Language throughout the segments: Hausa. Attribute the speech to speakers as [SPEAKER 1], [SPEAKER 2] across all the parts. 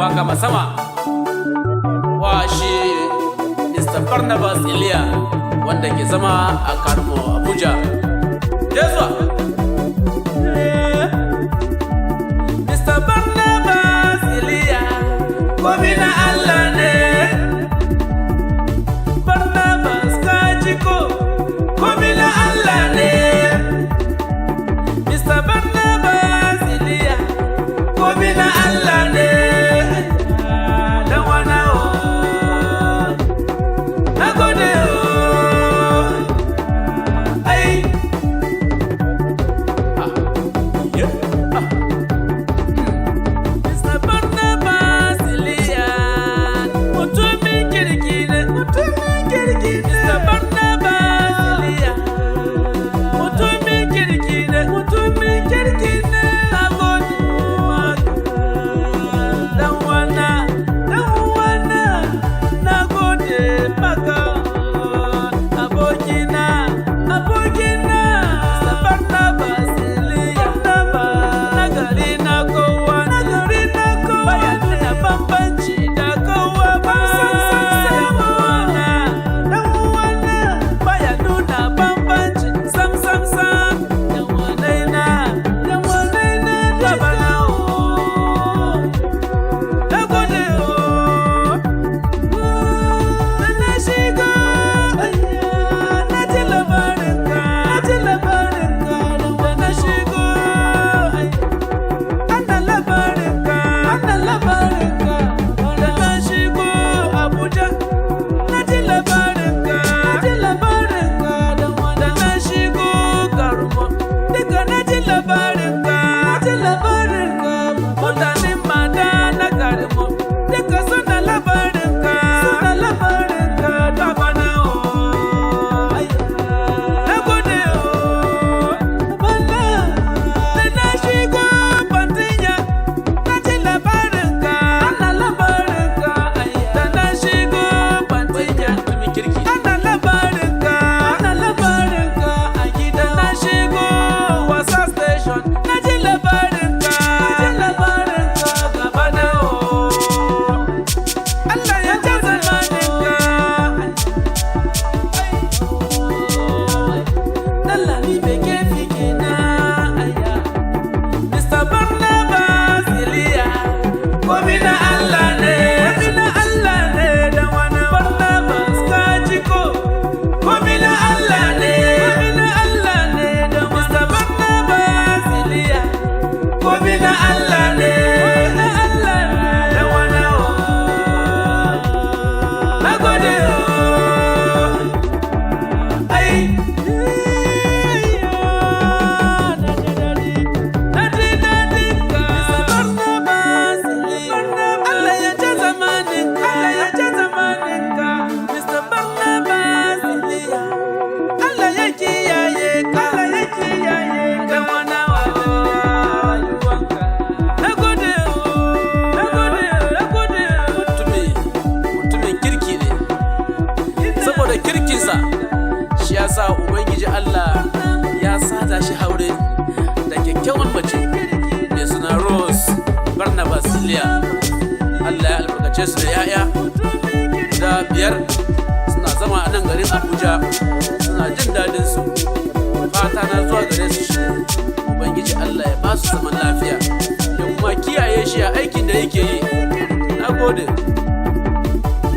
[SPEAKER 1] Waka masama wa shi Mr. Barnabas Iliya, wanda ke zama a Karmo, Abuja. Jesuwa Mr. Barnabas Iliya, komi na Allah ne. Barnabas Kajiko, komi na Allah ne. Mr. Barnabas Iliya, komi na Allah ne. Dan wana o, na gode o. Ai. Ah, yeah. Ah. Mr. Barnabas Iliya, mutumin kirki ne, mutumin kirki ne. Mr. Barnabas Iliya, mutumin kirki ne, mutumin kirki ne. Na gode maka, dan wana, dan wana, na gode maka, abokina, abokina. Mr. Barnabas Iliya, na gari na kowa, na gari na kowa, baya nuna bambanci da kowa ba. Dan wana, dan wana, baya nuna bambanci sam sam sam. Dan wanaina, dan wanaina, babana o, na gode o. Na shiga, na ji labarinka, na ji labarinka. Da na shigo, ana labarinka, ana labarinka. Da na shigo Abuja, na ji labarinka, na ji labarinka. Da na shigo Karmo, duka na ji labarinka, na ji labarinka. Mutanen mata na Karmo, duka suna labarinka, suna labarinka. Babana o, na gode o. Bana, da na shigo Pantinya, na ji labarinka, ana labarinka. Da na shigo Pantinya,
[SPEAKER 2] Mutumin kirki.
[SPEAKER 1] ana labarinka, ana labarinka. A gida na shigo Wasa Station, na ji labarinka, na ji labarinka. Gaba na o, Allah ya ja zamaninka. Dallami mai kefi kenan, aya. Mr. Barnabas Iliya, komi na Allah ne, komi na Allah ne. Da wani Barnabas Kajiko, komi na Allah ne, komi na Allah ne. Da Mr. Barnabas Iliya, komi na Allah ne, komi na Allah ne. Da wani o, na gode o. Ai. Na ji daɗin ka. Mr. Barnabas Iliya, Allah ya ja zamaninka, Allah ya ja zamaninka. Mr. Barnabas Iliya, Allah ya kiyaye ka, Allah ya kiyaye ka. Wana rayuwanka. Na gode o, na gode, na gode.
[SPEAKER 2] Mutumin kirki ne. Saboda kirkinsa shi ya sa Ubangiji Allah ya sada shi haure da kyakkyawan mace mai suna Rose Barnabas Iliya. Allah ya albarkace su da 'ya'ya da biyar, suna zama a nan garin Abuja, suna jin daɗin su. Fata na zuwa gare su shi Ubangiji Allah ya ba su zaman lafiya ya kuma kiyaye shi a aikin da yake yi. Na gode.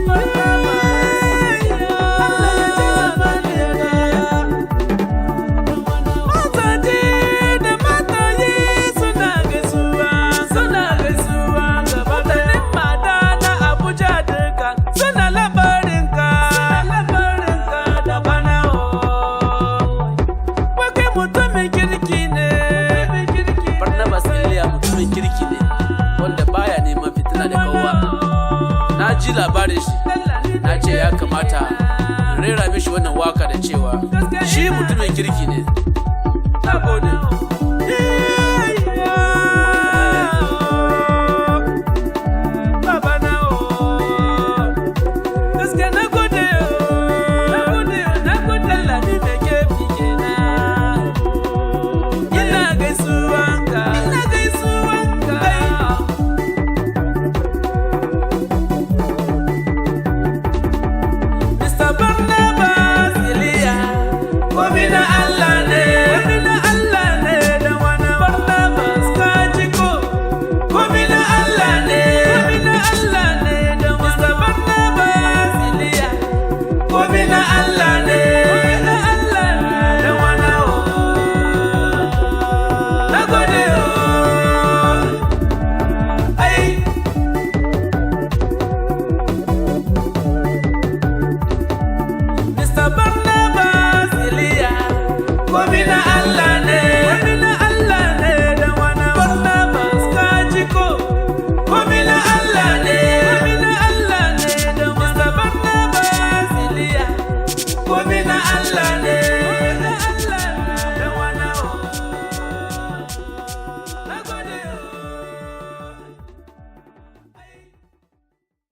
[SPEAKER 1] Allah ya ja zamaninka. Mazaje da mataye suna gaisuwa, suna gaisuwa. Mutanen mata na Abuja duka suna labarinka, suna labarinka da bana o. Wai kai mutumin kirki ne.
[SPEAKER 2] Barnabas Iliya mutumin kirki ne wanda baya neman fitina da kowa. Na ji labarin shi, na ce ya kamata in rera mishi wannan waka da cewa shi mutumin kirki ne.